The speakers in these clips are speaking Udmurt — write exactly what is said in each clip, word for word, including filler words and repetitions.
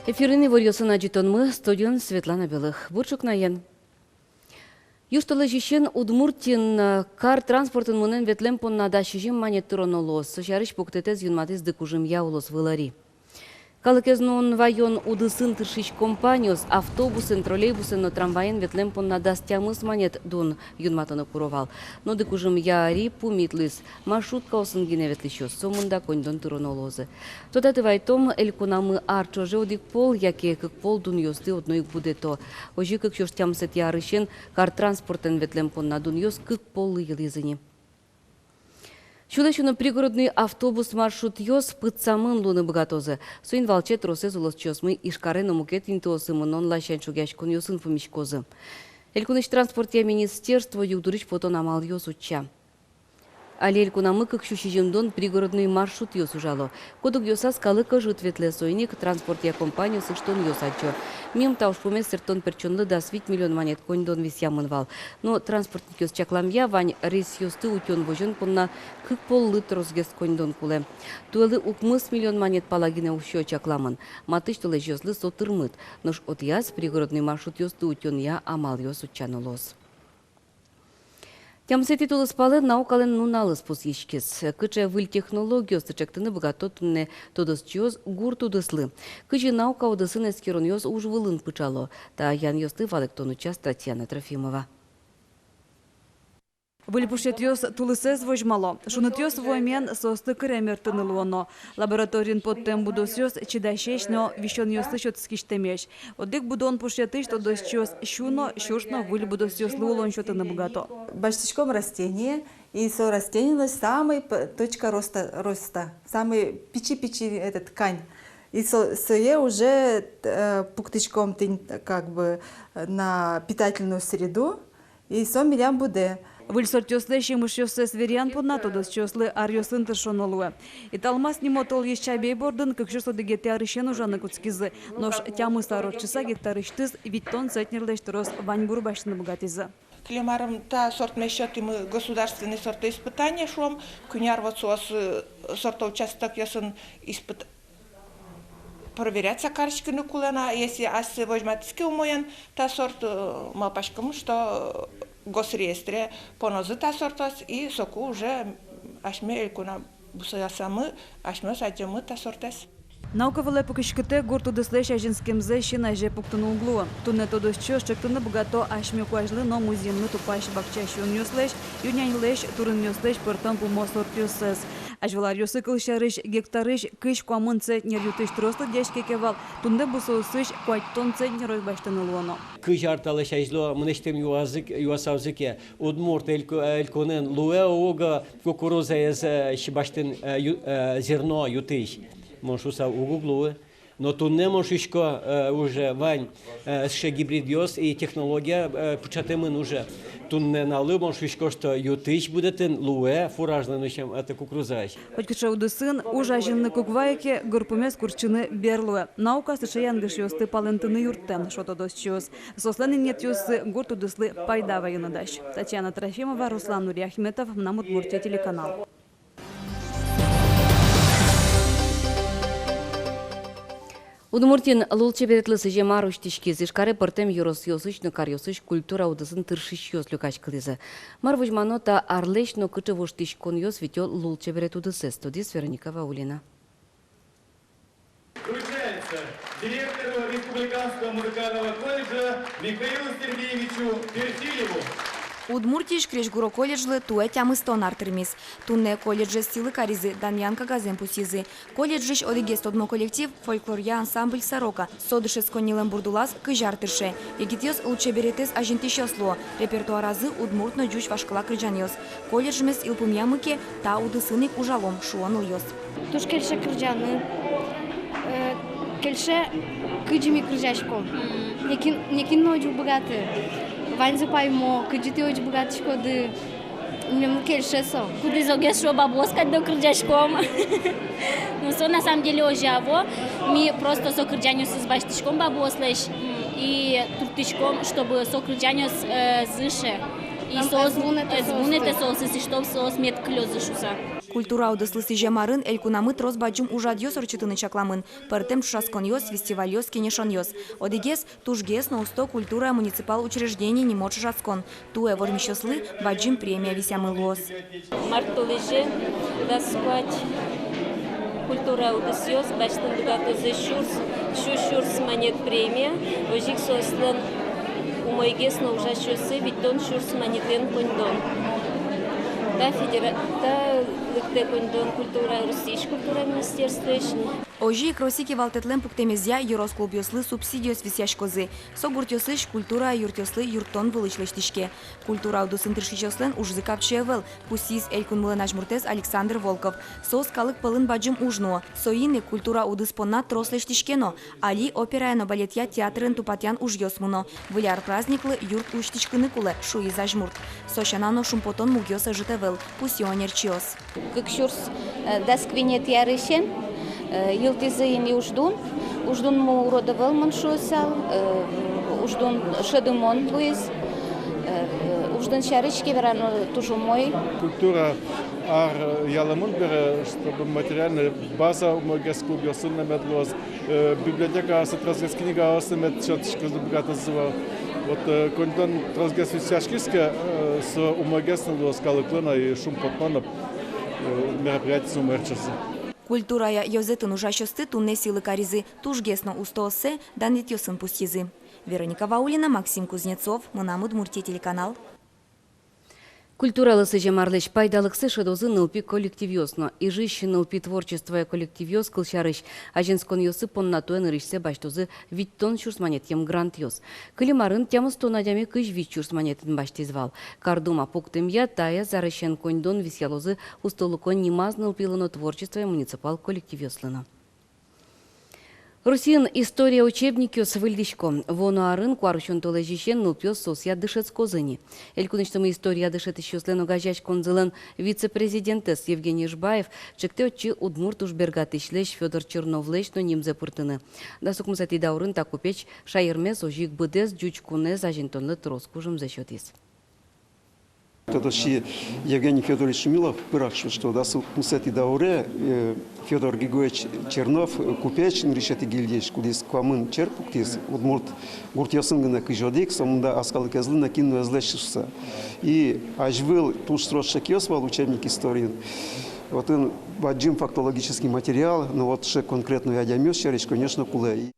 Эфирын иворъёсын адӟытонмы, студиын Светлана Белых. Бур ӵукнаен. Южтолэзьысен Удмуртиын, э, кар транспортын мынэм-ветлэм понна дас сизьым манет тыроно луоз. Со сярысь пуктэтэз юнматӥз Дыкужымъя улосвыл ӧри. Калыкез нуон-ваён удысын тыршись компаниос автобусэн, троллейбусэн но трамваен ветлэм понна дас тямыс манет дун юнматыны куро вал. Но Дыкужымъя ӧри пумит луиз: маршруткаосын гинэ ветлӥсьёс сомында коньдон тыроно луозы. Тодады вайытом, элькунамы ар ӵоже одӥг пол яке кык пол дунъёсты одно ик будэто. Озьы кык сюрс тямысэтӥ арысен кар транспортэн ветлэм понна дунъёс кык поллы йылӥзы ни. Сюлэсь уно пригородной автобус маршрутъёс пытсамын луыны быгатозы. Соин валче тросэз улосчиосмы Ижкаре но мукет интыосы мынон ласянь шугъяськонъёсын пумиськозы. Элькунысь транспортъя министерство югдурысь потон амалъёс утча. Али элькунамы кык сю сизьымдон пригородной маршрутъёс ужало. Куд-огъёсаз калык ӧжыт ветлэ, соин ик транспортъя компаниос ыштонъёс адӟо. Мим та ужпумез сэрттон-пертчонлы дас вить миллион манет коньдон висъямын вал. Но транспортникъёс чакламъя, вань рейсъёсты утён-возён понна кык поллы тросгес коньдон кулэ. Туэлы укмыс миллион манет пала гинэ усё чакламын. Матысь толэзьёслы со тырмыт. Нош отӥяз пригородной маршрутъёсты утёнъя амалъёс утчано луоз. Тямысэтӥ тулыспалэ наукалэн нуналыз пусйиськиз. Кыӵе выль технологиосты ӵектыны быгато туннэ тодосчиос гурт удыслы? Кызьы наука удысын эскеронъёс уж вылын пыӵало? Та янъёсты валэктон утчаз Татьяна Трофимова. Выль пушетъёс тулысэз возьмало. Шунытъёс вуэмен соосты кырем эртыны луоно. Лабораториын поттэм будосъёс чидасесь но висёнъёслы сётскисьтэмесь. Одӥг будон пушетысь тодосчиос сю но, сюрс но выль будосъёслы улон сётыны быгато. Басьтӥськом растение, и со растениелэсь самый п-, точка роста, роста, самый пичи-пичи этот ткань. И со, сое уже, э, пуктӥськом тӥнь, как бы, э, на питательную среду, и со милям будэ. Выль сортъёслэсь емышъёссэс веръян понна тодосчиослы аръёсын тыршоно луэ. «Италмас» нимо толъёс чабей бордын кык сюрс одӥгетӥ арысен ужаны кутскизы. Нош тямыс ар ортчыса гектарысьтыз витьтон центнерлэсь трос ваньбур басьтыны быгатӥзы. Кылем арын та сортмес сётӥмы государственный сортоиспытание, шуом, куинь ар вот соос, э, сорто участокъёсын испыт-, проверяться кариськыны кулэ на, если асьсэ возьматӥз ке умоен та сорт, э, малпаськом, что госреестре понозы та сортъёс, и соку уже асьме элькунамы бусыясамы, асьмеос адӟомы та сортэз. Наука вылэ пыкиськытэк гурт удыслэсь азинскемзэ син азе пуктыны уг луы. Туннэ тодосчиос ӵектыны быгато асьме куазьлы но музъемлы тупась бакча сиёнъёслэсь, ю-няньлэсь, турынъёслэсь пӧртэм пумо сортъёссэс. Азьвыл аръёсы, кылсярысь, гектарысь кызь-куамын центнер ю-тысь трос лыдъяське ке вал, туннэ бусыосысь куатьтон центнер ой басьтыны луоно. Кызь ар талэсь азьло мынэсьтым юазы к-, юасалзы ке, удмурт эльку-, элькунын луэ-а уго кукурузаез, э, сибаштын, э, ю-, э, зерно ю-тысь? Мон шуысал, уг, уг луы. Но туннэ мон шуисько, э, уже вань, э, сыӵе гибридъёс и технология, э, пыӵатэмын уже. Туннэ нуналлы мон шуисько, что ю-тысь будэтын луэ фуражлэн усем, это, кукурузаысь. Котькыӵе удысын уж азинлык уг вайы ке, гырпумез куртчыны бер луэ. Наука сыӵе янгышъёсты палэнтыны юрттэ, шуо тодосчиос. Соослэн инъетъёссы гурт удыслы пайда вайыны дась. Татьяна Трофимова, Руслан Нуриахметов, «Мынам Удмуртие» телеканал. Удмуртиын лулчеберетлы сӥзем ар усьтӥськиз. Ижкаре пӧртэм ёросъёсысь но каръёсысь культура удысын тыршисьёс люкаськылӥзы. Мар возьмано та арлэсь но кыӵе воштӥськонъёс витё лулчеберет удысэз, тодӥз Вероника Ваулина. Вручается директору Республиканского музыкального колледжа Михаилу Сергеевичу Перфильеву. Удмуртиысь крезьгуро колледжлы туэ тямыстон ар тырмиз. Туннэ колледжез сӥлы каризы, данъян кагазэн пусйизы. Колледжысь одӥгез тодмо коллектив — фольклоръя ансамбль «Сорока». Со дышетсконнилэн бурд улаз кызь ар тырше. Егитъёс лулчеберетэз азинтӥсьёс луо. Репертуаразы удмурт но ӟуч вашкала кырӟанъёс. Колледжмес йылпумъямы ке, та удысын ик ужалом, шуо нылъёс. Туж кельше кырӟаны, э, кельше, кызьы ми кырӟаськом. Некин, некин но озьы уг быгаты. Ваньзы паймо, кызьы тӥ озьы быгатӥськоды. Милемлы кельше со. Кудӥзогес шуо, бабуос кадь но кырӟаськом. Ну, со на самом деле озьы ӧвӧл. Ми просто со кырӟанъёсыз басьтӥськом бабуослэсь и турттӥськом, чтобы со кырӟанъёс, э, ӧз ыше. И соос ӧз вунэтэ, э, ӧз вунэтэ соосыз, и чтоб соос мед кылёзы шуса. Культура удыслы сӥзем арын элькунамы трос бадӟым ужрадъёс ортчытыны чакламын: пӧртэм ӵошатсконъёс, фестивальёс, кенешонъёс. Одӥгез — тужгес но усто культура муниципал учреждение нимо ӵошатскон. Туэ вормисьёслы бадӟым премия висъямын луоз. Март толэзе дас куать культура удысъёс басьтыны быгатозы сюрс, сю сюрс манет премия, озьы ик соослэн умойгес но ужасьёссы витьтон сюрс манетэн коньдон. Та федера-, та лыктэ коньдон культура, Россиысь культура министерствоысь. Озьы ик Россиысь кивалтэтлэн пуктэмезъя ёрос клубъёслы субсидиос висъяськозы. Со гуртъёсысь культура юртъёслы юрттон вылысь лэсьтӥське. Культура удысын тыршисьёслэн ужзы капчи ӧвӧл, пусйиз элькунмылэн азьмуртэз Александр Волков. Соос калык пӧлын бадӟым уж нуо. Соин ик культура удыс понна трос лэсьтӥське но. Али операя но балетъя театрын тупатъян ужъёс мыно. Выль ар праздниклы юрт усьтӥськыны кулэ, шуиз азьмурт. Со сяна но шумпотон мугъёс ӧжыт ӧвӧл, пусйо ӧнерчиос. Кык сюрс, э, дас куинетӥ арысен, э, йылтӥзы ини уждун. Уждунмы урод ӧвӧл, мон шуысал, э, уждун шӧдымон луиз, э, уждун сярысь ке верано, туж умой. Культура ар ялэмын бере, чтобы материальная база умойгес клубъёсын но мед луоз, э, библиотекаосы тросгес книгаос но мед сётӥськозы быгатозы вал. Вот, э, коньдон тросгес висъяськиз ке, э, со умойгес но луоз калыклы но и шумпотоно, э, мероприятиез умой ортчозы. Культурая ёзэтын ужасьёсты туннэ сӥлы каризы, тужгес но устооссэ данъетъёсын пусйизы. Вероника Ваулина, Максим Кузнецов, «Мынам Удмуртие» телеканал. Культуралы сӥзем арлэсь пайдалыксэ шӧдозы нылпи коллективъёс но. Ижысь нылпи творчествоя коллективъёс, кылсярысь, азинсконъёссы понна туэ нырысьсэ басьтозы витьтон сюрс манетъем грантъёс. Кылем арын тямыстон адями кызь вить сюрс манетэн басьтӥз вал. Кардума пуктэмъя, таяз арысен коньдон висъялозы устолыкон нимаз нылпилы но творчествоя муниципал коллективъёслы но. Россиын история учебникъёс выльдӥсько. Вуоно арын, куарусён толэзьысен, нылпиос соосъя дышетскозы ини. Элькунысьтымы история дышетӥсьёслэн огазеяськонзылэн вице-президентэз Евгений Ижбаев ӵектэ отчы удмурт ужбергатӥсьлэсь Фёдор Черновлэсь но нимзэ пыртыны. Дас укмысэтӥ даурын та купеч шаермес, озьы ик быдэс ӟуч кунэз азинтонлы трос кужымзэ сётӥз. Тодосчи Евгений Фёдорович Шумилов пырак шуиз, что дас укмысэтӥ дауре, э, Фёдор Григорьевич Чернов, э, купеч нырысетӥ гильдиысь, кудӥз куамын чер пуктӥз, удмурт гуртъёсын гинэ кызь одӥг, сомында ас калыкезлы но кин но ӧз лэсьты шуыса. И азьвыл туж трос шекъёс вал учебник историын. Отын бадӟым фактологический материал, но вот шек конкретной адямиос сярысь, конечно, кулэ.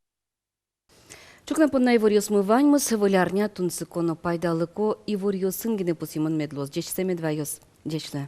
Ӵукна понна иворъёсмы ваньмыз. Выль арня тунсыко но пайдалыко иворъёсын гинэ пусйымон мед луоз. Ӟечсэ мед ваёз. Ӟеч луэ.